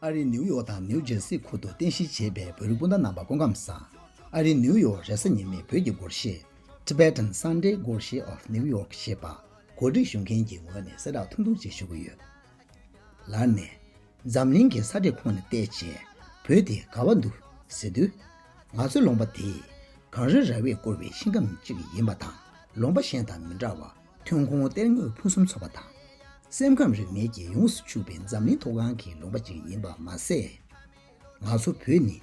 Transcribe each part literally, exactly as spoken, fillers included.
ཨ་རིའི་ནིའུ་ཡོག་དང་ནིའུ་ཇེར་སི་ཁུལ་དུ་རྟེན་གཞི་བྱས་པའི་བོད་རིགས་སྤུན་ཟླ་རྣམ་པ་སྐུ་ཁམས་བཟང་། ཨ་རིའི་ནིའུ་ཡོག་རེས་གཟའ་ཉི་མའི་བོད་ཀྱི་སྒོར་གཞས། Tibetan Sunday Gorshey of New York ཞེས་པ་གོ་སྒྲིག་ཞུ་མཁན་གྱི་ངོས་ནས་གསལ་བསྒྲགས་ཐུང་ཐུང་ཅིག་ཞུ་གི་ཡོད། ལར་ནས། འཛམ་གླིང་གི་ས་ཁྲའི་ཁོངས་ནས་བལྟས་བྱས་བོད་དེ་ག་བ་འདུག་ཟེར་དུས། ང་ཚོའི་ལུང་པ་དེ་གངས་རི་ར་བས་བསྐོར་བའི་ཤིང་སྒམ་གཅིག་ཡིན་པ་དང་། ལུང་པ་གཞན་དང་མི་འདྲ་བར་ཐོན་ཁུངས་གཏེར་དངོས་ཕུན་སུམ་ཚོགས་པ་དང་། སེམས་ཁམས་རིག་གནས་ཀྱིས་ཡོངས་སུ་ཕྱུག་པའི་འཛམ་གླིང་མཐོ་སྒང་གི་ལུང་པ་ཅིག་ཡིན་པ་མ་ཟད། ང་ཚོ་བོད་ནི་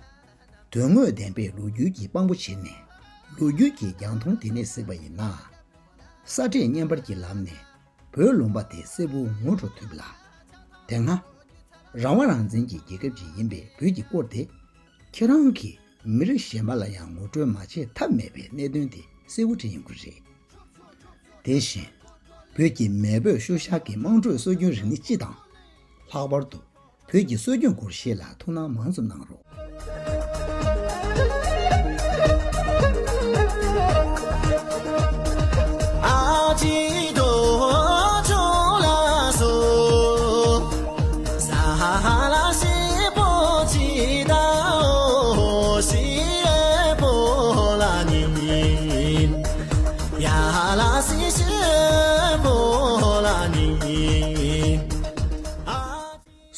དོན་དངོས་ལྡན་པའི་ལོ་རྒྱུས་ཀྱིས་དཔང་པོ་བྱས་ནས། ལོ་རྒྱུས་ཀྱི་རྒྱང་མཐོང་དེ་ནས་གཟིགས་པ་ཡིན་ན། ས་ཁྲའི་བརྙན་པར་གྱི་ལམ་ནས་བོད་ལུང་པ་དེ་གསལ་པོ་ངོ་སྤྲོད་ཐུབ་ལ། དེ་སྔ་རང་དབང་རང་བཙན་གྱི་རྒྱལ་ཁབ་ཅིག་ཡིན་པའི་བོད་ཀྱི་སྐོར་དེ། ཁྱེད་རང་གིས་མི་རིགས་གཞན་པ་ལ་ཡང་ངོ་སྤྲོད་མ་བྱས་ཐབས་མེད་པའི་གནད་དོན་དེ་གསལ་པོ་བྲིས་ཡོང་གི་རེད། དེ་བཞིན། བོད་ཀྱི་མེས་པོས་ཤུལ་བཞག་གི་དམངས་ཁྲོད་སྲོལ་རྒྱུན་རིག་གནས་སྤྱི་དང་། ལྷག་པར་དུ། བོད་ཀྱི་སྲོལ་རྒྱུན་སྒོར་གཞས་ལ་ཐུགས་སྣང་མང་ཙམ་གནང་རོགས།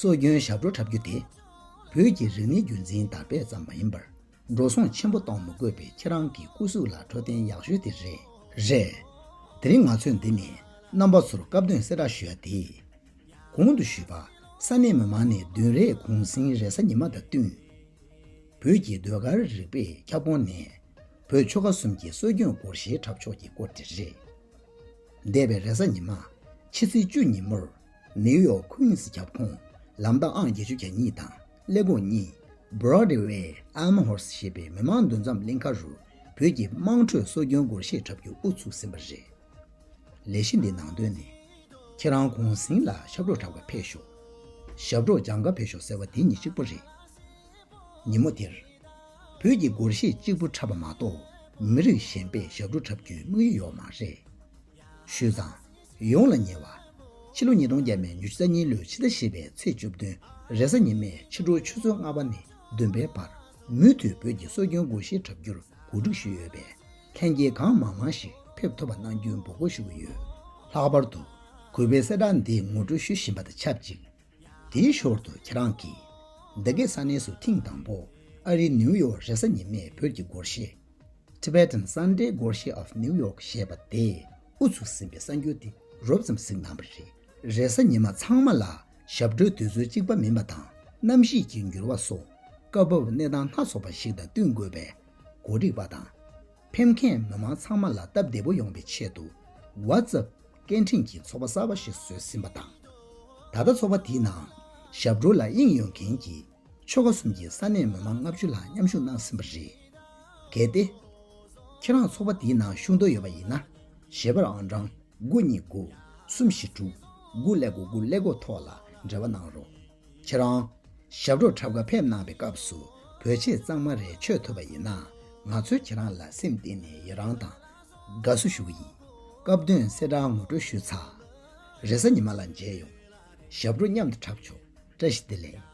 སྲོལ་རྒྱུན་ཞབས་བྲོ་འཁྲབ་རྒྱུ་དེ། བོད་ཀྱི་རིག་གནས་རྒྱུན་འཛིན་དར་སྤེལ་ཙམ་མ་ཡིན་པར། འགྲོ་སོང་ཆེན་པོ་གཏོང་མི་དགོས་པའི་ཁྱེད་རང་གི་སྐུ་གཟུགས་ལ་འཕྲོད་བསྟེན་ཡག་ཤོས་དེ་རེད། རེད། དེ་རིང་ང་ཚོས་འདི་ནས་རྣམ་པ་ཚོར་སྐབས་དོན་གསལ་བསྒྲགས་ཞུ་ཡ་དེ། གོང་དུ་ཞུས་པ་ས་གནས་མི་མང་ནས་བདུན་རེས་གུང་གསེང་རེས་གཟའ་ཉི་མ་དང་བསྟུན། བོད་ཀྱི་ཟློས་གར་རིག་པའི་ཁྱབ་ཁོངས་ནས་བོད་ཆོལ་ཁ་གསུམ་གྱི་སྲོལ་རྒྱུན་སྒོར་གཞས་འཁྲབ་ཕྱོགས་ཀྱི་སྐོར་དེ་རེད། འདས་པའི་རེས་གཟའ་ཉི་མ། ཕྱི་ཚེས་བཅུ་ཉིན་མོར། ནིའུ་ཡོག་ཁུན་སི་ཁྱབ་ཁོངས། ལམ་ཐག་ཨང་བརྒྱད་ཅུ་གྱ་གཉིས་དང་། ཀླད་ཀོར་གཉིས། Broadway Amherst ཞེས་པའི་མི་མང་འདུ་འཛོམས་གླིང་ཁ་རུ། བོད་ཀྱི་དམངས་ཁྲོད་སྲོལ་རྒྱུན་སྒོར་གཞས་འཁྲབ་རྒྱུ་དབུ་ཚུགས་ཟིན་པ་རེད། ལས་གཞི་འདི་ནང་དོན་ནི། ཁྱེད་རང་གུང་གསེང་ལ་ཞབས་བྲོ་འཁྲབ་ག་ཕེབས་ཤོག་ཞབས་བྲོ་སྦྱང་ག་ཕེབས་ཤོག་ཟེར་བ་དེ་གཉིས་གཅིག་པ་རེད། ཉིན་མོ་དེར། བོད་ཀྱི་སྒོར་གཞས་གཅིག་པུ་འཁྲབ་པ་མ་གཏོགས། མི་རིགས་གཞན་པས་ཞབས་བྲོ་འཁྲབ་རྒྱུའི་དམིགས་ཡུལ་ཡོད་མ་རེད། ཞུས་ཙང་། ཡོངས་ལ་ཉེ་བ། ཕྱི་ལོ་ཉིས་སྟོང་བརྒྱ་མེད་ཉི་ཤུ་རྩ་གཉིས་ལོའི་ཕྱི་ཟླ་བཞི་པའི་ཚེས་བཅུ་བདུན། རེས་གཟའ་ཉི་མའི་ཕྱི་དྲོ་ཆུ་ཚོད་ལྔ་པ་ནས་བདུན་པའི་བར། མུ་མཐུད་བོད་ཀྱི་སྲོལ་རྒྱུན་སྒོར་གཞས་འཁྲབ་རྒྱུར་གོ་སྒྲིག་ཞུས་ཡོད་པས། ལྷན་རྒྱས་གང་མང་མང་ཞིག་ཕེབས་ཐུབ་པ་གནང་རྒྱུའི་འབོད་སྐུལ་ཞུ་གི་ཡོད། ལྷག་པར་དུ། གུས་པས་གསལ་བསྒྲགས་འདི་ངོ་སྤྲོད་ཞུ་བཞིན་པ་དང་ཆབས་ཅིག་དེའི་ཞོར་དུ་ཁྱེད་རང་གིས། འདི་གའི་ས་གནས་སུ་ཐེངས་དང་པོ། ཨ་རིའི་ནིའུ་ཡོག་རེས་གཟའ་ཉི་མའི་བོད་ཀྱི་སྒོར་གཞས། Tibetan Sunday Gorshey of New York ཞེས་པ་དེ་དབུ་ཚུགས་ཟིན་པའི་གསར་འགྱུར་དེ་རོབ་ཙམ་གཟིགས་གནང་བ་རེད། རེས་གཟའ་ཉི་མ་ཚང་མ་ལ་ཞབས་བྲོའི་དུས་ཚོད་གཅིག་པ་མིན་པ་དང་། གནམ་གཤིས་ཀྱི་འགྱུར་བ་སོགས་སྐབས་བབ་གནས་སྟངས་སྣ་ཚོགས་པ་ཞིག་དང་བསྟུན་དགོས་པས། གོ་སྒྲིག་པ་དང་། ཕེབས་མཁན་མི་མང་ཚང་མ་ལ་སྟབས་བདེ་པོ་ཡོང་བའི་ཆེད་དུ། WhatsApp སྐད་འཕྲིན་གྱི་ཚོགས་པ་གསར་པ་ཞིག་བཟོས་ཟིན་པ་དང་། ད་ལྟ་ཚོགས་པ་དེའི་ནང་ཞབས་བྲོ་ལ་དབྱིངས་ཡོད་མཁན་གྱི་ཆོལ་ཁ་གསུམ་གྱི་ས་གནས་མི་མང་ལྔ་བཅུ་ལྷག་མཉམ་ཞུགས་གནང་ཟིན་པ་རེད། གལ་ཏེ། ཁྱེད་རང་ཚོགས་པ་དེའི་ནང་ཞུགས་འདོད་ཡོད་པ་ཡིན་ན། ཞལ་པར་ཨང་གྲངས་དགུ་གཉིས་དགུ་གསུམ་བཞི་དྲུག་དགུ་ཀླད་ཀོར་དགུ་ཀླད་ཀོར་ཐོག་ལ་འབྲེལ་བ་གནང་རོགས། ཁྱེད་རང་ཞབས་བྲོ་འཁྲབ་ག་ཕེབས་གནང་བའི་སྐབས་སུ་བོད་ཆས་གཙང་མ་རེ་མཆོད་ཐུབ་པ་ཡིན་ན། ང་ཚོས་ཁྱེད་རང་ལ་སེམས་གཏིང་ནས་ཡི་རང་དང་དགའ་བསུ་ཞུ་གི་ཡིན། སྐབས་དོན་གསལ་བསྒྲགས་ངོ་སྤྲོད་ཞུས་ཚར། རེས་གཟའ་ཉི་མ་ལ་མཇལ་ཡོང་། ཞབས་བྲོ་མཉམ་དུ་འཁྲབ་ཆོག་བཀྲ་ཤིས་བདེ་ལེགས།